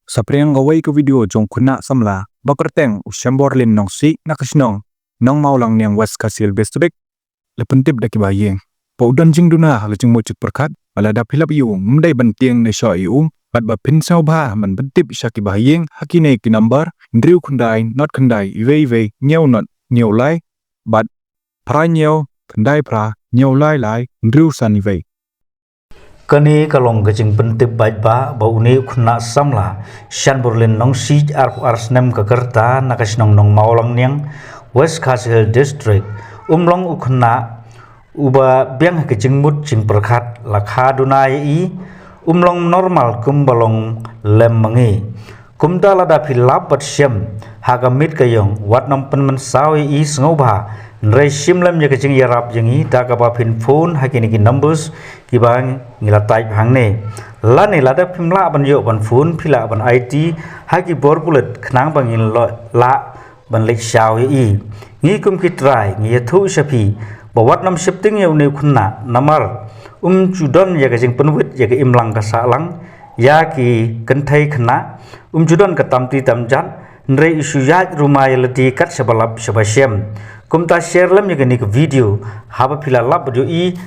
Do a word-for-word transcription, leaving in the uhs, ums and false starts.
Sapriang kawei ka video jong u khynnah samla ba kyrteng u Shanborlin Nongsiej na ka shnong Nongmawlangniang, West Khasi Hills District, la pyntip da ki bahaïing ba u don jingduna ha ka jingmut jingpyrkhat, ba lada phi lap ïa u, ym dei ban tieng ne shoh ïa u, bad ba phin sngewbha ban pyntip sha ki bahaïing ha kine ki number: hynriew khyndai not khyndai wei wei hynñiew not hynñiew lai, bad phra hynñiew khyndai phra hynñiew lai lai hynriew san wei. Kane ka long ka jingpyntip paidbah ba une u khynnah samla Shanborlin Nongsiej, arphew ar snem ka rta, na ka shnong Nongmawlangniang, West Khasi Hills District, um long u khynnah uba biang ha ka jingmut jingpyrkhat, la kha duna ïa i, um long normal kumba long lem ma ngi. Kumta lada phi lap bad shem ha ka miet ka ïong, wat nym pynmynsaw ïa i, sngewbha, hynrei shim lem ïa ka jingïarap jong ngi da kaba phin phone ha kine ki numbers kiba ngi la type hangne. Lane lada phim lah ban ïoh ban phone, phi lah ban aiti ha ki bor pulit khnang ba ngin lah ban leit shaw ïa i. Ngi kum ki trai ngi ïathuh sha phi ba wat nym sheptieng ïa une u khynnah, namar um ju don ïa ka jingpynwit ïa ka imlang ka sahlang ïa ki kynthei khynnah, um ju don ka tam ti tam jat, hynrei u shu ïaid ruma ïa lade kat shaba lap shaba shem. Kumta share lem ïa kane ka video haba phi la lap bad ïohi